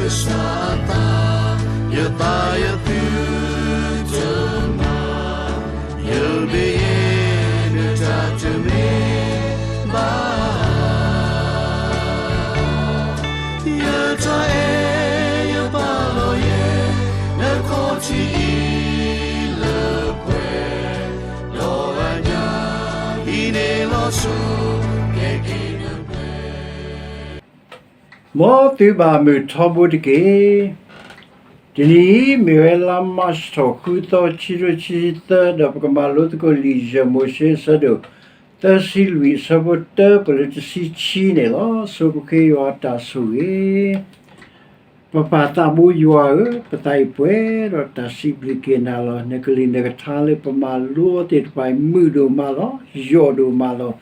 ကစၢ်အသး, ယသးယသုတမၤ, ယမ့ၢ်ယဲ နတၢ်တမ့ၢ်ဘၣ်. ယတၢ်အဲၣ်ယပာ်လီၤယဲ နခီၣ်ထံးအံၤလၢပှဲၤ, ဒီးအညၣ်အံၤန့ၣ်လီၤဆီ ကဲက့ၤနပှဲၤ မ်သုဘၣ်မုာ်ထီဘိတက့ၢ်. တနံၤအံၤ မ့ၢ်ဝဲလါမၢ်ၡးထီၣ်ဃုသီ ခံကထိခံဆံသၢ ဒီးပကမၤလိသကိးလံာ်ယဲၢ်မိၤၡ့ အဆၢဒိၣ်သၢဆံလွံၢ် အဆၢဖိတၢ ပလၢတဆံခံန့ၣ်လီၤ. ဆိပဃ့ယွၤတၢ်ဆိၣ်ဂ့ၤ. ပပၢ်သးဘိယွၤဧၢ, ပသးအံၤပှဲၤဒီးတၢ်စံးဘျုးက့ၤနၤလီၤ. နကလုၢ်နကထါလၢပမၤလိသ့ၣ်တဖၣ်အံၤ မုာ်ဒိၣ်မးလီၤ, ယိာ်ဒိၣ်မးလီၤ,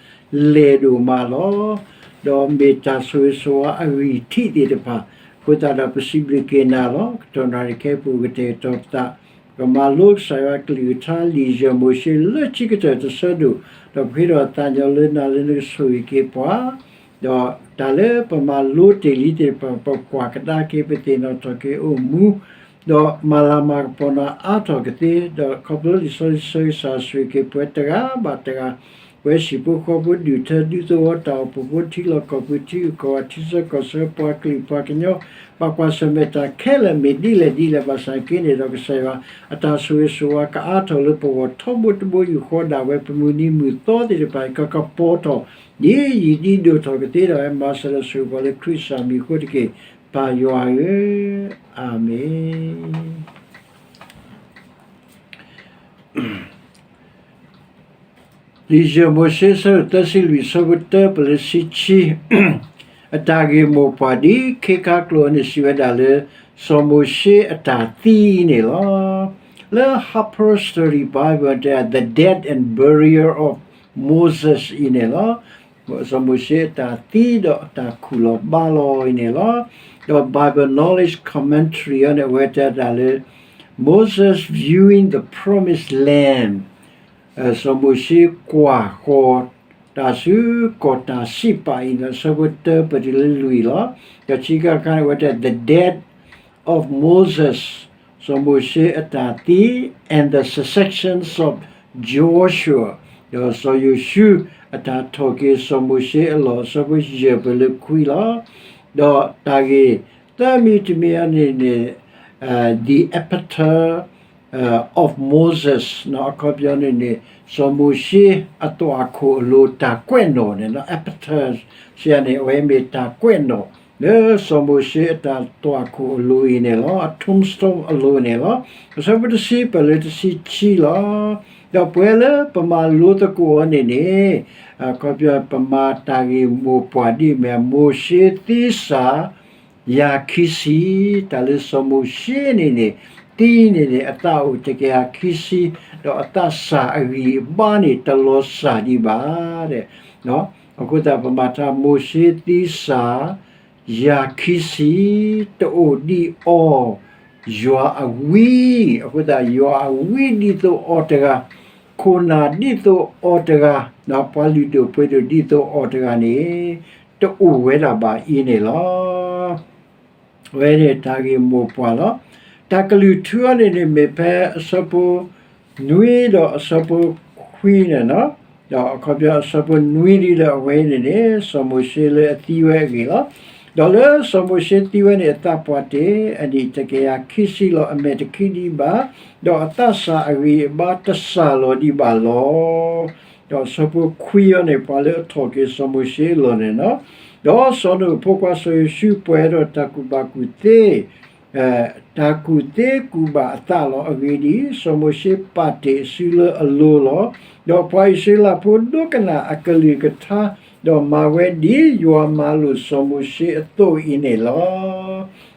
လဲၢ်ဒိၣ်မးလီၤ. ဒီးမ့ၢ်တၢ်ဆိၣ်ဂ့ၤဆိၣ်ဝါအဂံၢ်ထံးသ့ၣ်တဖၣ်, အဃိသတးဒီးပစံးဘျုးက့ၤနၤလီၤ. ကတီၢ်နၣ်ရံၣ်ခဲအံၤ ပအိၣ်ကတဲာ်ကတီၤပသး, ပကမၤလိကစၢ်ယွၤအကလုၢ်ကထါ လံာ်ယဲၢ်မိၤၡ့ လၢခံကတၢၢ်တဆၢဒိၣ်, ဒီးပဃ့ဒီးသးညီလၢနၤလၢနကဆိၣ်ဂ့ၤက့ၤပှၤ ဒီးတၢ်လၢပမၤလိတ့ၢ်လံသ့ၣ်တဖၣ် ပကွၢ်ကဒါက့ၤ ပသ့ၣ်နီၣ်ထီၣ်က့ၤအိၣ်မူ, ဒီးမၤလၤမၤကပီၤနီၣ်အါထီၣ်ကသ့, ဒီးခီဖျိလံာ်စီဆှံဆၢဂ့ၤဆၢဝါ ဆိၣ်ဂ့ၤက့ၤပှၤတဂၤဘၣ်တဂၤ, ပဝဲဟံၣ်ဖိဃီဖိ ဒူၣ်ထၢဒူသဝီ တၢ်အိၣ်ဖှိၣ်ဖိ ထံလီၢ်ကီၢ်ပူၤ ထံဂုၤကီၢ်ဂၤ ထံဆၢကီၢ်ဆၢ ပှၤကလုာ်ပှၤကညီ ပှၤကွၢ်ဆၢၣ်မဲာ်တၢ်ခဲလၢာ် မ့ၢ်ဒ်လဲၣ်ဒ်လဲၣ် ဘၣ်ဆၣ်က့န့ၣ်ဒီး ကစၢ်ယွၤအတၢ်ဆိၣ်ဂ့ၤဆိၣ်ဝါ ကအါထီၣ်လၢပဂီၢ်ထီဘိတဘိယူၢ်ဃီဒၣ်ဝဲ ပမုၢ်နံၤမုၢ်သီသ့ၣ်တဖၣ်အံၤ ကကပီၤထီၣ် ဒ်ယံာ်ဒ်ဒိၣ်ထီၣ်ကသ့ဒီး မၤစၢၤဒီးဆိၣ်ဂ့ၤပှၤလၢခရံာ်စၢ်မံၤအဃိတက့ၢ်, ပၢ်ယွၤဧၢ, အၤမ့ၣ်. လံာ်ယဲၢ်မိၤၡ့ အဆၢဒိၣ်သၢဆံလွံၢ် အဆၢဖိတၢ ပလၢတဆံခံ, အတၢ်ဂ့ၢ်မိၢ်ပှၢ်ဒ်ခ့ခါကျိာ်န့ၣ် စံးဝဲဒၣ်လၢ စီၤမိၤၡ့အတၢ်သံအံၤန့ၣ်လီၤ. လၢ Harper's Study Bible တဲ The Death and Burial of Moses အံၤန့ၣ်လီၤ. စီၤမိၤၡ့အတၢ်သံဒီးအတၢ်ခူၣ်လီၤဘါလီၤအံၤန့ၣ်လီၤ. ဒီး Bible Knowledge Commentary အံၤန့ၣ် အဝဲတဲဒၣ်လၢ Moses Viewing the Promised Land, စီၤမိၤၡ့ကွၢ်ဃီၤ တၢ်ဆူကီၢ်တၢ်စံးပာ်အံၤန့ၣ် အဆၢဖိတၢပတုၤလၢလွံၢ်လီၤ. ဒီးခံခါတခါန့ၣ် အဝဲတဲ The Death of Moses, စီၤမိၤၡ့အတၢ်သံ and the Successions of Joshua, ဒီးစီၤယိၤၡူအတၢ်ထီၣ်က့ၤစီၤမိၤၡ့အလီၢ် အဆၢဖိယဲၢ်ပတုၤလၢခွံလီၤ. ဒီးတၢ်ဂ့ၢ်သၢမံၤတမံၤအံၤန့ၣ်န့ၣ် The Epitaph of Moses အခီပညီန့ၣ်န့ၣ် စီၤမိၤၡ့အသွၣ်ခိၣ်အလိၤ တၢ်ကွဲးနီၣ်န့ၣ် Epitaph စံးယၤန့ၣ် အဝဲမ့ၢ်တၢ်ကွဲးနီၣ် လၢစီၤမိၤၡ့အတၢ်သွၣ်ခိၣ်အလိၤအံၤန့ၣ်လီၤ. အ tombstone အလိၤန့ၣ်လီၤ. အဆၢဖိတဆံပတုၤလၢတဆံခံလီၤ. ဒီးပဝဲလၢပမၤလိသကိးအီၤန့ၣ်န့ၣ် အခီပညီပမၤတၢ်ဂ့ၢ်မိၢ်ပှၢ်ဒ်အမ့ၢ် မိၤၡ့သံစၢ် ယၤခံဆံ, တၢ်လၢစီၤမိၤၡ့န့ၣ်န့ၣ် သံန့ၣ်န့ၣ် အသးအိၣ်တကယၤခံဆံ, ဒီးအသးစၢ်အဂံၢ်အဘါန့ၣ် တလီၤစၢ်ဒံးဘၣ်. အဃိသတး ပမၤထါ မိၤၡ့သံစၢ် ယၤခံဆံ, တအိၣ်ဒံးအီၤ ယွၤအဝံ, အဃိသတး ယွၤအဝံဒ်သိးအီၤတဂၤ, ခိၣ်နၢ်ဒ်သိးအီၤတဂၤ, ပှၤလုၢ်ဒိၣ်ပှ့ၤဒိၣ်ဒ်သိးအီၤတဂၤန့ၣ် တအိၣ်ဝဲဒၣ်ဘၣ်အံၤန့ၣ်လီၤ. အဝဲန့ၣ်တၢ်ဂ့ၢ်မိၢ်ပှၢ်လီၤ. တၢ်ကလုၢ်ထူအီၤန့ၣ်န့ၣ် မ့ၢ်ဖဲအဆၢဖိနွံဒီးအဆၢဖိခွံန့ၣ်လီၤ. ဒီးအခီပညီအဆၢဖိနွံဒ်လၢအဝဲအံၤန့ၣ်န့ၣ် စီၤမိၤၡ့လၢအသံဝဲအဂ့ၢ်လီၤ. ဒီးလၢစီၤမိၤၡ့သံဝဲန့ၣ် အသးပှၢ်တ့ၢ် အနံၣ်တကယၤခံဆံလီၤ. အမဲာ်တခံဒံးဘၣ်, ဒီးအသးစၢ်အဂံၢ်အဘါတစၢ်လီၤဒံးဘၣ်လီၤ. ဒီးအဆၢဖိခွံအီၤန့ၣ် ပှၤလၢအထီၣ်က့ၤစီၤမိၤၡ့အလီၢ်န့ၣ်လီၤ. ဒီးစီၤနိၣ်အဖိခွါစီၤယိၤၡူပှဲၤဒီးတၢ်ကူၣ်ဘၣ်ကူၣ်သ့, တၢ်ကူၣ်သ့ကူၣ်ဘၣ်အသးလီၤ. အဂ့ၢ်ဒ်အံၤ, စီၤမိၤၡ့ပာ်တ့ၢ်အစုလၢအလိၤလီၤ. ဒီးပှၤအံၣ်စရ့လးဖိဒိကနၣ်အကလုၢ်ကထါ, ဒီးမၤဝဲဒ်ယွၤမၤလိာ်စီၤမိၤၡ့အသိးအံၤန့ၣ်လီၤ.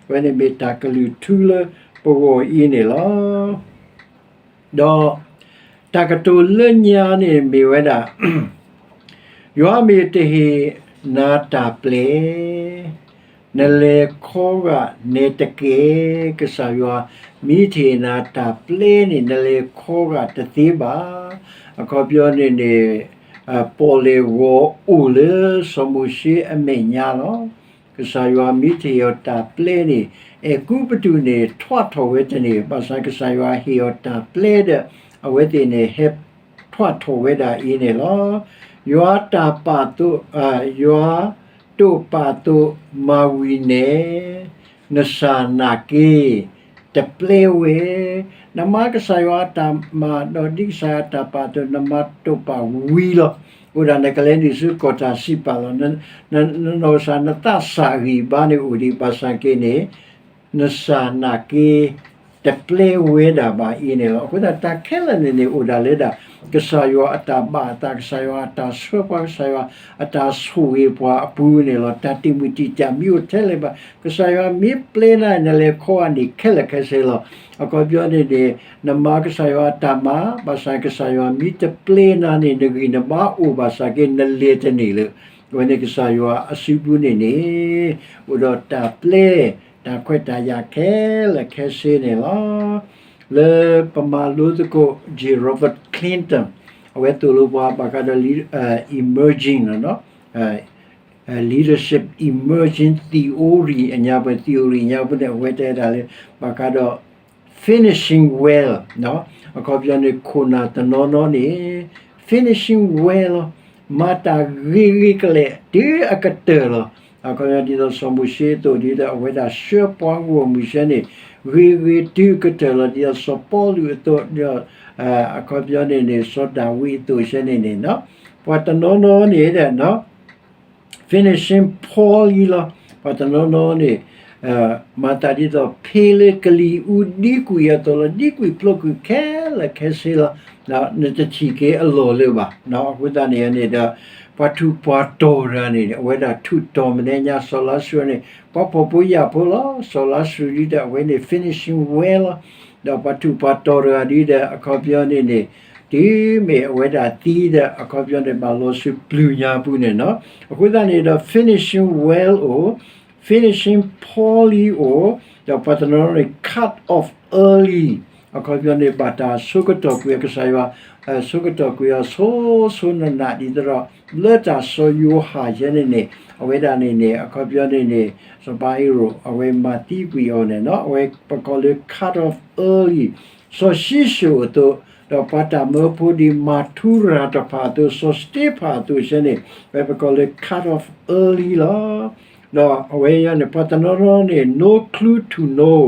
အဝဲန့ၣ်မ့ၢ်တၢ်ကလုၢ်ထူလၢပဂီၢ်အံၤန့ၣ်လီၤ. ဒီးတၢ်ကတိၤလၢညါန့ၣ်မ့ၢ်ဝဲဒၣ်, ယွၤမ့ၢ်တဟ့ၣ်နၤတၢ်ပျဲ, နလဲၤခီဂာ်နဲတက့ၢ်. ကစၢ်ယွၤမ့ၢ်တဟ့ၣ်နၤတၢ်ပျဲန့ၣ် နလဲၤခီဂာ်တသ့ဘၣ်. အခီပညီန့ၣ်န့ၣ် ပီၣ်လဲၣ်ဂီၤအိၣ်လၢစီၤမိၤၡ့အမဲာ်ညါလီၤ. က ကစၢ်ယွၤမ့ၢ်တဟ့ၣ်အီၤတၢ်ပျဲန့ၣ် အဲၤကူပတူးန့ၣ် ထွးထီၣ်ဝဲတန့ၢ်, ဘၣ်ဆၣ်ကစၢ်ယွၤဟ့ၣ်အီၤတၢ်ပျဲဒီး အဝဲသ့ၣ်န့ၣ် ဟဲထွးထီၣ်ဝဲဒၣ်အံၤန့ၣ်လီၤ. ယွၤတၢ်ပာ်သိး, ယွၤတိာ်ပာ်သိးမၤဝံၤနဲၣ် နစၢ်နာ်က့ တပျဲဝဲ, နမၤကစၢ်ယွၤအတၢ်မၤ ဒီးဒ်ကစၢ်ယွၤအတၢ်ပာ်အသိး နမၤတိာ်ပာ်ဝံၤလီၤ. အိၣ်ဒၣ်နကလဲၤနုာ်ဆူကီၢ်တၢ်စံးပာ်လီၤ. န, န, နနီၢ်ကစၢ် နသးစၢ်ဂံၢ်ဘါန့ၣ်အိၣ်ဒံး ဘၣ်ဆၣ်က့န့ၣ် နစၢ်နာ်က့ တပျဲဝဲဒၣ်ဘၣ်အံၤန့ၣ်လီၤ. အဃိသတးတၢ်ခဲလၢာ်န့ၣ်န့ၣ် အိၣ်ဒၣ်လၢဒၣ် ကစၢ်ယွၤအတၢ်ဘၣ်အသး ကစၢ်ယွၤအတၢ်ဆှၢပှၤ ကစၢ်ယွၤအတၢ်ဆိၣ်ဂ့ၤပှၤအပူၤန့ၣ်လီၤ. တၢ်တံာ်မုၢ်တံာ်တာ်မ့ၢ်အိၣ်ထဲလဲၣ်ဘၣ် ကစၢ်ယွၤမ့ၢ်ပျဲနၤ နလဲၤခီအန့ၣ်ခဲလၢာ်ခဲဆ့လီၤ. အခီပညီန့ၣ်န့ၣ် နမၤကစၢ်ယွၤအတၢ်မၤ ဘၣ်ဆၣ်ကစၢ်ယွၤမ့ၢ်တပျဲနၤန့ၣ် နဂံၢ်နဘါအိၣ်ဘၣ်ဆၣ်က့ နလဲၤတန့ၢ်လၢ အဝဲန့ၣ်ကစၢ်ယွၤအစုပူၤန့ၣ်န့ၣ် အိၣ်ဒီးတၢ်ပျဲ တၢ်ခွဲးတၢ်ယာ်ခဲလၢာ်ခဲဆ့န့ၣ်လီၤ. လၢပမၤလိသကိး J Robert Clinton အဝဲသိၣ်လိပှၤဘၣ်ဃးဒီး emerging လီၤ leadership emerging theory အညါပှဲၤ theory ညါပူၤန့ၣ် အဝဲတဲဒၣ်လၢ ဘၣ်ဃးဒီး finishing well အခီပညီန့ၣ် ခိၣ်နၢ်တနီၤနီၤန့ၣ် finishing well လီၤ. မၤတၢ်ဂ့ၤဂ့ၤကလဲာ် တုၤအကတၢၢ်လီၤ. အခီပညီဒ်သိးစီၤမိၤၡ့အသိး ဒ်သိးအဝဲဒၣ်ဆှၢပှၤဂီၢ်မုၢ်ဆဲန့ၣ် ဂ့ၤဂ့ၤတုၤအကတၢၢ်လီၤ. ဒ်သိးစီၤပီလူးအသိး ဒီး အခီပညီန့ၣ်န့ၣ် စီၤဒၤဝံးအသိးဆဲန့ၣ်န့ၣ် ပှၤတနီၤနီၤန့ၣ် finishing poorly လီၤ. ပှၤတနီၤနီၤန့ၣ် မၤသးဒ်သိးဖ့လၢကလံၤအူဒံကွံာ်အသိးလီၤ. ဒံကွံာ်ဖျိကွံာ်ခဲလၢာ်ခဲဆ့လီၤ. နတထံၣ်က့ၤအလီၢ်လၢၤဘၣ်. အဃိသတးန့ၣ်န့ၣ်ဒီး ပှၤထူးပှၤတီၤတဂၤန့ၣ် အဝဲဒၣ်ထူးတီၤမဲာ်ညါ စီၤလါစရူးန့ၣ် ပှၤဖှီၣ်ဖိယာ်ဖိလီၤ. စီၤလါစရူးဒ်ဒီး အဝဲန့ၣ် finishing well လီၤ. ဒီးပှၤထူးပှၤတီၤတဂၤဒ်ဒီး အခီပညီန့ၣ်န့ၣ် တုၤမ့ၢ်အဝဲဒၣ်သံဒီး အခီပညီန့ၣ် ဘၣ်လီၤဆူပျုၤညါပူၤန့ၣ်လီၤ. အဃိသတးန့ၣ်ဒီး finishing well အိၣ်, finishing poorly အိၣ်, ဒီးပှၤတနီၤန့ၣ် cut off early အခီပညီန့ၣ် ဘၣ်တၢ်ဆိကတီၢ်ကွံာ်အီၤ ကစၢ်ယွၤ ဆိကတီၢ်ကွံာ်အီၤ ဆိဆိနးနးဒ်သိးဒီး လၢတၢ်စီၤယိၤဟၣ်ယဲန့ၣ်န့ၣ် အဝဲဒၣ်န့ၣ်န့ၣ် အခီပညီန့ၣ်န့ၣ် စီၤပၤဟ့ရိၣ် အဝဲမၤသံကွံာ်အီၤန့ၣ်လီၤ. အဝဲပကိးလၢ cut off early စီၤၡံၣ်စိၣ်အသိး ဒီးပှၤတၢ်မၢဖိဒ်မၤထူရၤတဖၣ်အသိး စီၤစတ့ဖၣ်အသိးယဲန့ၣ် အဝဲပကိးလၢ cut off early လီၤ. ဒီးအဝဲယဲန့ၣ် ပှၤတနီၤနီၤန့ၣ် no clue to know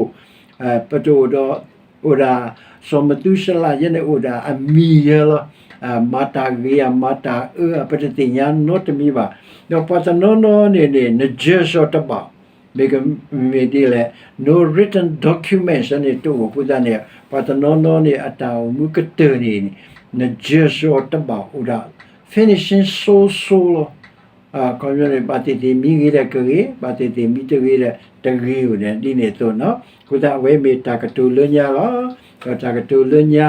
ပတအိၣ်ဒီး အိၣ်ဒၣ် စီၤမသူၤၡလးယဲန့ၣ် အိၣ်ဒၣ်အမံၤယဲလီၤ. မၤတၢ်ဂ့ၤဧါ မၤတၢ်အၢဧါ ပတသ့ၣ်ညါနီတမံၤဘၣ်. ဒီးပှၤတနီၤနီၤန့ၣ်န့ၣ် နယၢၤစၢၤတဘၣ် မ့ၢ်ကမ့ၢ်ဒ်လဲၣ် no written documents န့ၣ်တအိၣ်အဃိသတးန့ၣ် ပှၤတနီၤနီၤန့ၣ် အတၢ်အိၣ်မူကတၢၢ်န့ၣ် နယၢၤစၢၤတဘၣ် အိၣ်ဒၣ် finishing so so လီၤ. အခီပညီန့ၣ် ဘၣ်သ့ၣ်သ့ၣ်မ့ၢ်ဂ့ၤဒီးကဂ့ၤ, ဘၣ်သ့ၣ်သ့ၣ်မ့ၢ်တဂ့ၤဒီးတဂ့ၤဧိၤန့ၣ် ဒ်န့ၣ်အသိးနီၤ. အဃိသတးအဝဲမ့ၢ်တၢ်ကတိၤလၢညါလီၤ. ဒီးတၢ်ကတိၤလၢညါ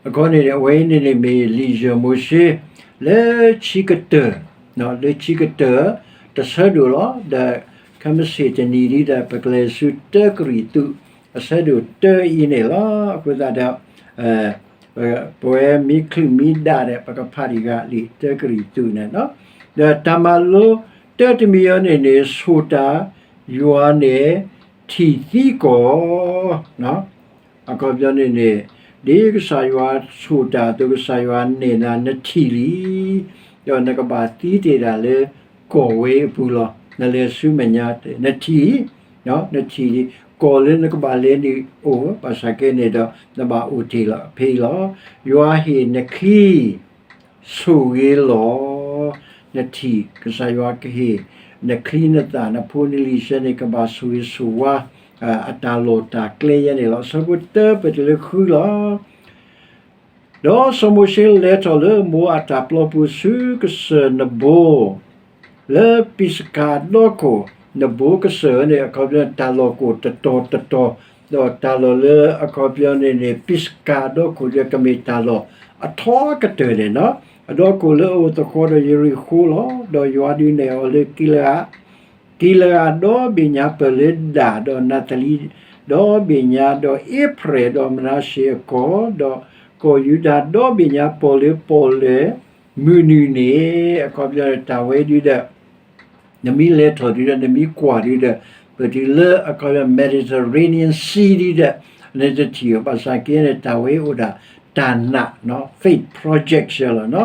အခီန့ၣ် အဝဲအံၤန့ၣ်န့ၣ် မ့ၢ်လံာ်ယၢၢ်မိၤၡ့ လၢဆံကတၢၢ်, လၢဆံကတၢၢ် တဆၢဒိၣ်လီၤ. ဒီးခဲမုၢ်ဆ့ၣ်တနံၤဒ်ဒီး ပကလဲၤဆူတၢကရံၣ်သူး အဆၢဒိၣ်တၢအံၤန့ၣ်လီၤ. အဃိသတးဒီး ပဝဲမ့ၢ်ချုးမ့ၢ်ဒၣ်ဒီး ပကဖးဒံးဂၤလံာ်တၢကရံၣ်သူးန့ၣ်လီၤ. ဒီးတၢ်မၤလိတၢတမံၤအံၤန့ၣ်န့ၣ် ဆိၣ်တၢ်ယွၤန့ၣ် ထံၣ်သံကီၢ် အခီပညီန့ၣ်န့ၣ် ဒ်ကစၢ်ယွၤဆိၣ်တၢ်အသိး ကစၢ်ယွၤနဲၣ်နၤ နထံၣ်လံ, ဒီးနကဘၣ်သံတ့ၢ်ဒၣ်လၢကီၢ်ဝဲအပူၤလီၤ. နလဲၤဆူမဲာ်ညါ နထံၣ်, နထံၣ်လံ, ကီၢ်လၢနကဘၣ်လဲၤန့ၣ်အိၣ်, ဘၣ်ဆၣ်က့န့ၣ်ဒီး နဘၣ်အိၣ်တ့ၢ်လီၤ ဖဲအံၤလီၤ. ယွၤဟ့ၣ်နချံ ဆိၣ်ဂ့ၤလီၤ. နထံၣ် ကစၢ်ယွၤကဟ့ၣ် နချံနသၣ် နဖိနလံၤဆဲန့ၣ် ကဘၣ်ဆိၣ်ဂ့ၤဆိၣ်ဝါ အတၢ်လီၢ်တၢ်ကျဲယဲန့ၣ်လီၤ. အဆၢဖိတၢပတုၤလၢဃုလီၤ. ဒီးစီၤမိၤၡ့လဲၤထီၣ်လၢမိၤအၣ်တၢ်ပျီပူၤဆူကစၢၢ်နဘိ လၢပံၢ်စကၤဒီခိၣ်, နဘိကစၢၢ်န့ၣ် အခီပညီတၢ်လီၢ်ကအိၣ်တတီၤတတီၤ, ဒီးတၢ်လီၢ်လၢအခီပညီန့ၣ်န့ၣ် ပံၢ်စကၤဒီခိၣ်လၢကမ့ၢ်တၢ်လီၢ်အထီကတၢၢ်န့ၣ်လီၤ. အဒီခိၣ်လၢအအိၣ်သဃီဒီးယရံၣ်ဃိလီၤ. ဒီးယွၤဒုးနဲၣ်အီၤလၢကံလအး ကံလအးဒီဘ့ၣ်ညါပၢၢ်လၢဒၣ်, ဒီးနးသလံဒီဘ့ၣ်ညါ, ဒီးအ့ဖရဲၣ်ဒီးမနၤၡ့အကီၢ်, ဒီးကီၢ်ယူဒၤဒီဘ့ၣ်ညါ ပီၣ်လၢပီၣ်လဲၣ်မုၢ်နုာ်န့ၣ်, အခီပညီန့ၣ် တၢ်ဝဲဒုးဒီး နမ့ၢ်လဲၤထီၣ်ဒုဒီး နမ့ၢ်ကွၢ်ဒုဒီး ပတုၤလၢအခီပညီ Mediterranean Sea ဒုဒီး နတထံၣ်အီၤ ဘၣ်ဆၣ်က့န့ၣ် တၢ်ဝဲအိၣ်ဒၣ်တၢ်နာ် faith project ဆဲလီၤ.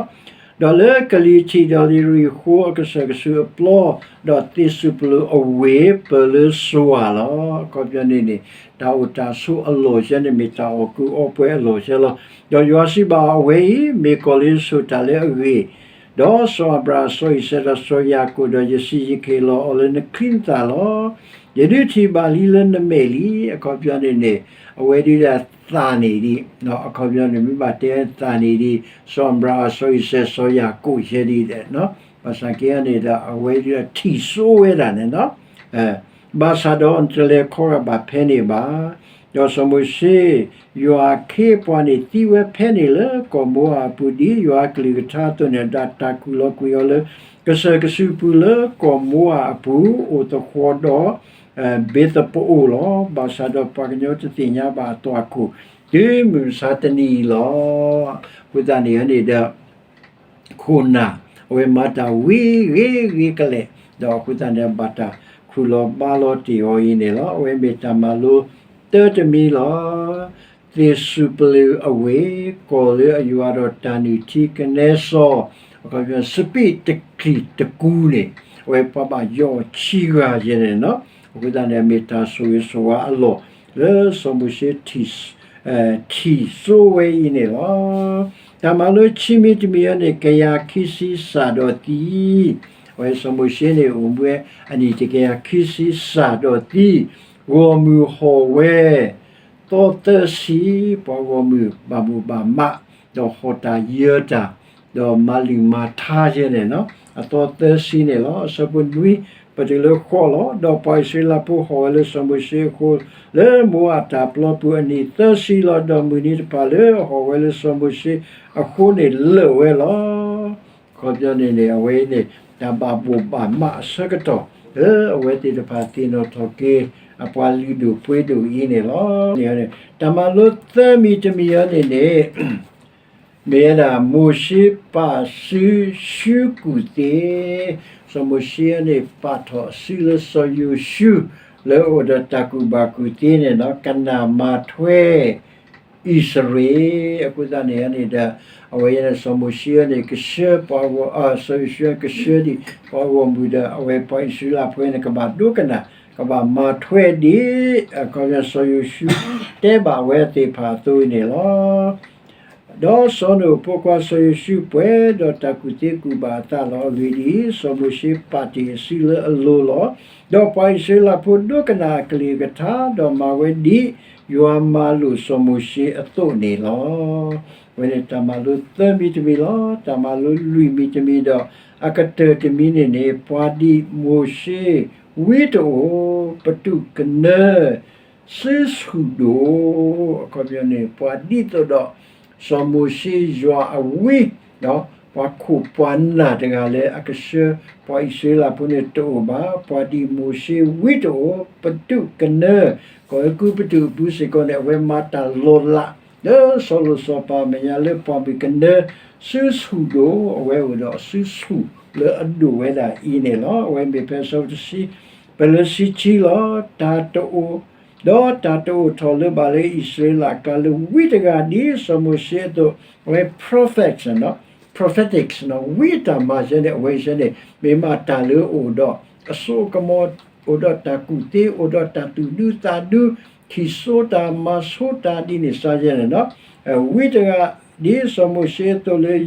ဒီးလၢကလံၤထံးဒီးယရံၣ်ဃိအကစၢၢ်ကဆူးအပျီ, ဒီးသ့ၣ်စူးပလိာ်အဝ့ၢ်ပၢၢ်လၢစွၤလီၤ. အခီပညီန့ၣ်န့ၣ် တၢ်အိၣ်တၢ်ဆိးအလီၢ်ဆဲန့ၣ် မ့ၢ်တၢ်အီၣ်ကုးအီပှဲၤအလီၢ်ဆဲလီၤ. ဒီးယွၤစံးဘၣ်အီၤ, အဝဲအံၤ မ့ၢ်ကီၢ်လၢယဆိၣ်တၢ်လၢအဂ့ၢ်, ဒီးစီၤအၤဘြၤဟၣ် စီၤအံၤစဲး ဒီးစီၤယၤကိာ် ဒီးယစံးယကဟ့ၣ်လီၤအီၤလၢနချံနသၣ်လီၤ. ယဒုးထံၣ်ဘၣ်လံလၢနမဲာ်လံ. အခီပညီန့ၣ်န့ၣ် အဝဲဒုးဒၣ်သၣ်န့ၣ်ဒံး, အခီပညီန့ၣ် မ့ၢ်ဘၣ်တဲသၣ်န့ၣ်ဒံး စီၤအၤဘြၤဟၣ် စီၤအံၤစဲး စီၤယၤကိာ်ယဲဒ်လဲၣ်, ဘၣ်ဆၣ်က့န့ၣ်ဒီး အဝဲဒၣ်ထံၣ်စိဝဲဒၣ်န့ၣ်လီၤ. ဘၣ်ဆၣ်ဒီးနတလဲၤခီဂာ်ဘၣ်ဖဲန့ၣ်ဘၣ်. ဒီးစီၤမိၤၡ့, ယွၤအခ့အပှၤန့ၣ်သံဝဲဖဲန့ၣ်လၢကီၢ်မိၤအၤအပူၤ ဒ်ယွၤအကလုၢ်ကထါအသိးန့ၣ်, ဒီးတၢ်ခူၣ်လီၤကွံာ်အီၤလၢ ကစၢၢ်ကဆူးပူၤလၢကီၢ်မိၤအၤအပူၤ အိၣ်သဃီၤဒီး ဘ့းသပအိၣ်လီၤ. ဘၣ်ဆၣ်ဒီးပှၤကညီတသ့ၣ်ညါဘၣ်အသွၣ်ခိၣ် တုၤမုၢ်မဆါတနံၤအံၤလီၤ. အဃိသတးန့ၣ်န့ၣ်ဒီး ခိၣ်နၢ် အဝဲမၤတၢ်ဝံၤဂ့ၤဂ့ၤကလဲာ်, ဒီးအဃိသတးန့ၣ် ဘၣ်တၢ်ခူၣ်လီၤဘါလီၤတ့ၢ်အီၤအံၤန့ၣ်လီၤ. အဝဲမ့ၢ်တၢ်မၤလိတၢ်တမံၤလီၤ. သ့ၣ်စူးပလိာ်အဝ့ၢ်, ကီၢ်လၢအယွၤဒီးတၢ်နုၢ်ထံကနဲစီၤ, အခီပညီ စပံးတချံၣ်တကူန့ၣ် အဝဲပှၤဘၣ်ယီၢ်ဆံဂၤယဲန့ၣ်လီၤ. အဃိသတးန့ၣ် မ့ၢ်တၢ်ဆိၣ်ဂ့ၤဆိၣ်ဝါအလီၢ် လၢစီၤမိၤၡ့ ထံၣ်စိဝဲအံၤန့ၣ်လီၤ. တၢ်မၤလိခံမံၤတမံၤအံၤန့ၣ် ကယၤခံဆံစၢ်ဒီးသံ, အဝဲစီၤမိၤၡ့န့ၣ် အိၣ်မူဝဲအနံၣ်တကယၤခံဆံစၢ်ဒီးသံ, ဂီၢ်မုၢ်ဟီၣ်ဝဲ သီသၢဆံ, ပှၤဂီၢ်မုၢ်ဘၣ်မိၣ်ဘၣ်မး, ဒီးဟီၣ်တၢ်ယၢၤတၢ်, ဒီးမၤလုၢ်မၤထါယဲန့ၣ်လီၤ. အသီသၢဆံန့ၣ်လီၤ. အဆၢဖိနွံ ပတုၤလၢဃိးလီၤ. ဒီးပှၤအံၣ်စရ့လးဖိဟီၣ်ဝဲလၢစီၤမိၤၡ့အဃိ လၢမိၤအၤတၢ်ပျီပူၤအနံၣ်သၢဆံလီၤ. ဒီးမုၢ်နံၤတဖၣ်လၢအဟီၣ်ဝဲလၢစီၤမိၤၡ့အဃိန့ၣ် လၢာ်ဝဲလီၤ. အခီပညီန့ၣ်န့ၣ် အဝဲန့ၣ် တၢ်ဘၣ်ဘိၣ်ဘၣ်မးအဆၢကတီၢ် လၢအဝဲသ့ၣ်တဖၣ်သ့ၣ်နီၣ်ထီၣ်က့ၤ အပှၤလုၢ်ဒိၣ်ပှ့ၤဒိၣ်အံၤန့ၣ်လီၤ. တၢ်မၤလိသၢမံၤတမံၤအံၤန့ၣ်န့ၣ် မ့ၢ်ဝဲဒၣ် မိၤၡ့ပာ်စုရှုကူၣ်သ့, စီၤမိၤၡ့န့ၣ် ပာ်ထီၣ်အစုလၢစီၤယိၤၡူ လၢအအိၣ်ဒီးတၢ်ကူၣ်ဘၣ်ကူၣ်သ့န့ၣ်လီၤ, ကနၣ်မၤထွဲ အံၣ်စရ့လး, အဃိသတးန့ၣ်န့ၣ်ဒီး အဝဲန့ၣ်စီၤမိၤၡ့န့ၣ် ကဆှၢပှၤဂီၢ်, စီၤယိၤၡူကဆှၢဒံးပှၤဂီၢ်မုၢ်ဒီး အဝဲပှၤအံၣ်စရ့လးဖိန့ၣ် ကဘၣ်ဒိကနၣ်, ကဘၣ်မၤထွဲဒ် အခီပညီစီၤယိၤၡူတဲဘၣ်ဝဲသ့ၣ်တဖၣ်အသိးအံၤန့ၣ်လီၤ. ဒီးစီၤနိၣ်အဖိခွါစီၤယိၤၡူပှဲၤဒီးတၢ်ကူၣ်သ့ကူၣ်ဘၣ်အသးလီၤ. အဂ့ၢ်ဒ်အံၤ, စီၤမိၤၡ့ပာ်တ့ၢ်အစုလၢအလိၤလီၤ. ဒီးပှၤအံၣ်စရ့လးဖိဒိကနၣ်အကလုၢ်အကထါ, ဒီးမၤဝဲဒ်ယွၤမၤလိာ်စီၤမိၤၡ့အသိးန့ၣ်လီၤ. အဝဲန့ၣ်တၢ်မၤလိသၢမံၤတမံၤလီၤ. တၢ်မၤလိလွံၢ်မံၤတမံၤဒီး အကတၢၢ်တမံၤန့ၣ်န့ၣ် ပှၤဒ်မိၤၡ့ဝံတအိၣ် ပတုာ်ကနၢ စုဆူၣ်ဒိၣ်, အခီပညီန့ၣ် ပှၤဒ်သိးဒီး စီၤမိၤၡ့ယွၤအဝံ, ပှၤခိၣ်ပှၤနၢ်တဂၤလၢအကဆှၢပှၤအံၣ်စရ့လးဖိန့ၣ်တအိၣ်ဘၣ်. ပှၤဒ်မိၤၡ့ဝံတအိၣ် ပတုာ်ကနၢ, ကီၢ်အဲၤကူပတူးအပူၤစ့ၢ်ကီးန့ၣ် အဝဲမၤတၢ်လီၤလး လၢစီၤလိၤစီၤပၤအမဲာ်ညါလၢပှၢ်မုၢ်ကနၢ စုဆူၣ်ဒိၣ်, အဝဲအိၣ်ဒီးစုဆူၣ်လၢအဒိၣ်ဝဲဒၣ်အံၤန့ၣ်လီၤ. အဝဲမ့ၢ်ဖဲအဆၢဖိတဆံ ပလၢဆံဆံလီၤ. တၢ်တအိၣ် ဒီးတၢ်တအိၣ်ထီၣ်လၢၤဘၣ်လၢအံၣ်စရ့လးအကျါလၢဝံတဂၤဒ်စီၤမိၤၡ့အသိး, အဝဲ prophet, prophetics ဝံအတၢ်မၤစဲန့ၣ် အဝဲစဲန့ၣ် မ့ၢ်မးတၢ်လၢအအိၣ်ဒီးအစိအကမီၤ, အိၣ်ဒီးတၢ်ကူၣ်သ့, အိၣ်ဒီးတၢ်သူၣ်ဒူသးဒူ, ထံၣ်စိတၢ်မၤဆိတၢ်ဒ်န့ၣ်စဲန့ၣ်လီၤ. ဝံတဂၤဒ်စီၤမိၤၡ့အသိးလၢ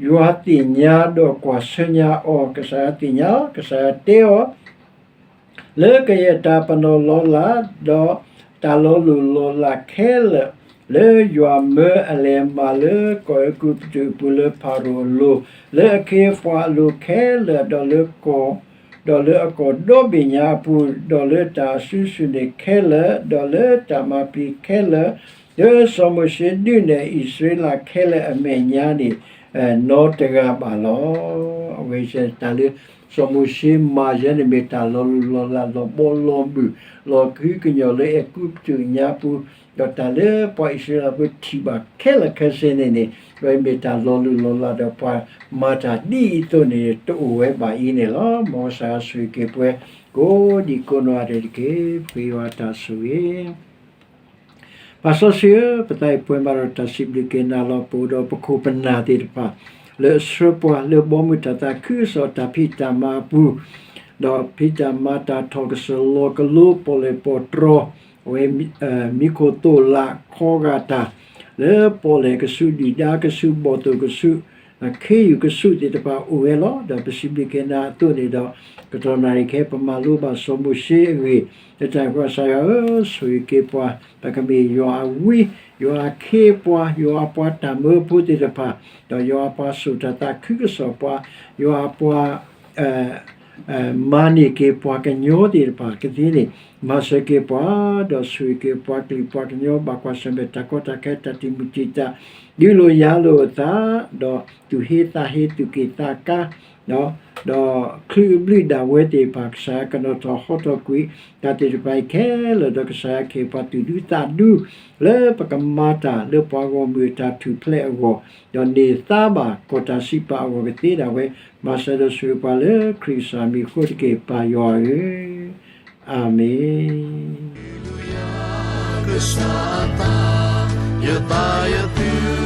ယွၤသ့ၣ်ညါဒီးကွၢ်ဆၢညါအီၤ, ကစၢ်ယွၤသ့ၣ်ညါအီၤ, ကစၢ်ယွၤတဲအီၤ လၢကယဲၢ်တၢ်ပနီၣ်လီၤလး, ဒီးတၢ်လီၤလိၢ်လီၤလးခဲလၢာ်, လၢယွၤမၢအလဲၤမၤလၢကီၢ်အဲၤကူပတူးအပူၤလၢဖၤရိၤအလိၤ, လၢအခ့အပှၤအလိၤခဲလၢာ်, ဒီးလၢကီၢ်, ဒီးလၢအကီၢ်ဒီဘ့ၣ်ညါအပူၤ, ဒီးလၢတၢ်အစုဆူၣ်န့ၣ်ခဲလၢာ်, ဒီးလၢတၢ်မၤပျံၤခဲလၢာ်, လၢစီၤမိၤၡ့ဒုးနဲၣ်အံၣ်စရ့လးခဲလၢာ်အမဲာ်ညါန့ၣ် နီတဂၤဘၣ်လီၤ. အဝဲတၢ်လၢ စီၤမိၤၡ့မၤယဲန့ၣ်မ့ၢ်တၢ်လီၤလိၢ်လီၤလး လီၤဘီလီၤမုၢ် လီၤကဟုကညီၢ်လၢအဲၤကူပတူးညါပူၤ, ဒီးတၢ်လၢပှၤအံၣ်စရ့လးဖိထံၣ်ဘၣ်ခဲလၢာ်ခဲဆ့န့ၣ်န့ၣ် အဝဲမ့ၢ်တၢ်လီၤလုၢ်လီၤလးဒီးပှၤမၤတၢ်ဒ်အံၤအသိးန့ၣ် တအိၣ်ဝဲဘၣ်အံၤန့ၣ်လီၤ. မ်ကစၢ်ယွၤဆိၣ်ဂ့ၤက့ၤပှၤ ကိးဒံးကိးနီၢ်ဂၤဒဲးတက့ၢ်. ပဃ့ယွၤတၢ်ဆိၣ်ဂ့ၤ ပၢ်စီဆှံဧၢ, ပသးအံၤပှဲၤမးဒီးတၢ်စံးဘျုးက့ၤနၤလီၤ. ပအိၣ်ဒီးပခိၣ်ပနၢ်သ့ၣ်တဖၣ် လၢအဆှၢပှၤလၢဘီမုၢ်တၢ်သးခုကစီၣ်တၢ်ဖံးတၢ်မၤအပူၤ, ဒီးဖံးတၢ်မၤတၢ်ထီၣ်ကစၢၢ်လီၤကလိပီၣ်လဲၣ်ပီၣ်တြီၤ, အဝဲ မံခိၣ်သိၣ်လးခီဂာ်တၢ် လၢပီၣ်လဲၣ်ကဆူး ဒုၣ်ဒါကဆူး ဘီၣ်သိၣ်ကဆူး ခ့ယုၢ်ကဆူးသ့ၣ်တဖၣ်အိၣ်ဝဲလီၤ. ဒီးပစံးဘျုးက့ၤနၤအသိးန့ၣ်ဒီး ကတီၢ်နၣ်ရံၣ်ခဲ ပမၤလိဘၣ်စီၤမိၤၡ့အဂ့ၢ် လၢတၢ်ကစၢ်ယွၤဧၢ, ဆိၣ်ဂ့ၤက့ၤပှၤ ပကမ့ၢ်ယွၤအဝံ, ယွၤအခ့အပှၤ, ယွၤအပှၤတၢ်မၢဖိသ့ၣ်တဖၣ်, ဒီးယွၤအပှၤစိာ်တၢ်သးခုကစီၣ်ပှၤ, ယွၤအပှၤ မၤန့ၢ်က့ၤပှၤကညီသ့ၣ်တဖၣ်ကသ့န့ၣ်, မၤစၢၤက့ၤပှၤ, ဒီးဆိၣ်ဂ့ၤက့ၤပှၤကလုာ်ပှၤကညီ ဘၣ်ကွၢ်ဆၢၣ်မဲာ်တၢ်ကီတၢ်ခဲ တၢ်တံာ်မုၢ်တံာ်တာ် ဒုးလိာ်ယၤလိာ်အသး, ဒီးသူၣ်ဟ့သးဟ့ သူၣ်က့ၣ်သးကါ, ဒီးချုးအဘျုးဒၣ်ဝဲသ့ၣ်တဖၣ် ကစၢ်ယွၤကနီၤထီၣ်ဟီထီၣ်ကွံာ် တၢ်သ့ၣ်တဖၣ်အံၤခဲလၢာ် ဒီးကစၢ်ယွၤကဟ့ၣ်ပှၤသူၣ်ဒူသးဒူ လၢပကမၤတၢ်လၢပှၤဂီၢ်မုၢ်အတၢ်ထူၣ်ဖျဲးအဂီၢ်, ဒီးန့ၢ်သါဘၣ်ကီၢ်တၢ်စံးပာ်အဂီၢ်ကသ့ဒၣ်ဝဲ, မၤစၢၤဒီးဆိၣ်ဂ့ၤပှၤလၢခရံာ်ကစၢ်မံၤအဃိတက့ၢ် ပၢ်ယွၤဧၢ, အၤမ့ၣ်. ကစၢ်အသး, ယသးယသု